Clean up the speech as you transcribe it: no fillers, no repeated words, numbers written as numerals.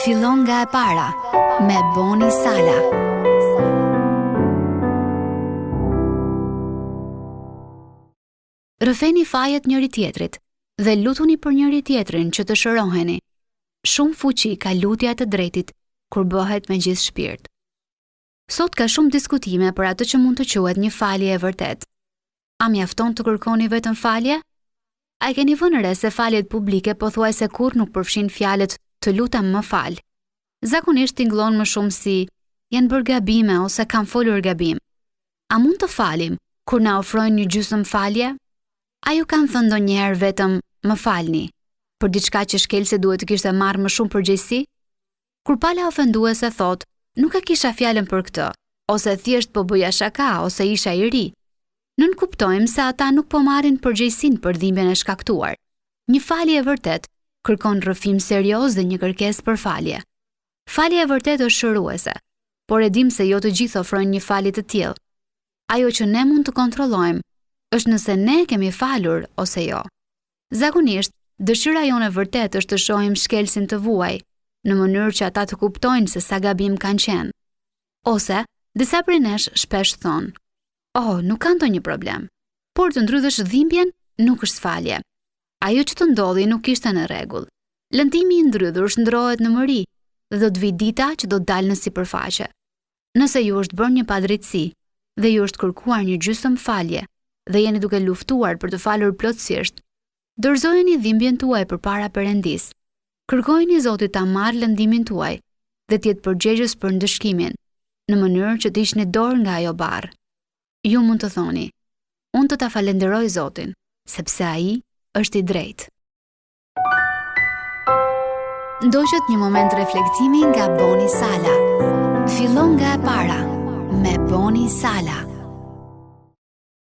Fillon nga e para me Boni Sala. Rrëfeni fajet njëri-tjetrit dhe lutuni për njëri-tjetrin që të shëroheni. Shumë fuqi ka lutja e të drejtit kur bëhet me gjithë shpirt. Sot ka shumë diskutime për atë që mund të quhet një falje e vërtetë. A mjafton të kërkoni vetëm falje? A e keni vënë re se faljet publike pothuajse kurrë nuk përfshijnë fjalët të lutem më fal? Zakonisht tingëllon më shumë si janë bërë gabime ose kam folur gabim. A mund të falim kur na ofrojnë një gjysmë falje? A ju kanë thënë ndonjëherë vetëm më falni për diçka që shkelësi duhet të kishte marrë më shumë përgjegjësi? Kur pala ofenduese thotë, nuk e kisha fjalën për këtë, ose thjesht po bëja shaka ose isha i ri, nënkuptojmë se ata nuk po marrin përgjegjësinë për dhimbjen e shkaktuar. Një falje e vërtetë kërkon rrëfim serioz dhe një kërkesë për falje. Falja e vërtetë është shëruese, por e dimë se jo të gjithë ofrojnë një falje të tillë. Ajo që ne mund të kontrollojmë është nëse ne kemi falur ose jo. Zakonisht, dëshira jonë e vërtetë është të shohim shkelësin të vuajë, në mënyrë që ata të kuptojnë se sa gabim kanë qenë. Ose, disa prej nesh shpesh thonë, "Oh, nuk ka ndonjë problem." Por të ndrydhësh dhimbjen nuk është falje. Ajo që të ndodhi nuk ishte në rregull. Lëndimi i ndrydhur shndërrohet në mëri dhe do të vijë dita që do të dalë në sipërfaqe. Nëse ju është bërë një padrejtësi dhe ju është kërkuar një gjysmë falje dhe jeni duke luftuar për të falur plotësisht, dorëzojeni dhimbjen tuaj përpara Perëndisë. Kërkojini Zotit ta marrë lëndimin tuaj dhe të jetë përgjegjës për ndëshkimin, në mënyrë që të hiqni dorë nga ajo barrë. Ju mund të thoni, Unë do ta falënderoj Zotin, sepse Ai është i drejtë. Ndoqët një moment reflektimi nga Boni Sala. Fillon nga e para me Boni Sala.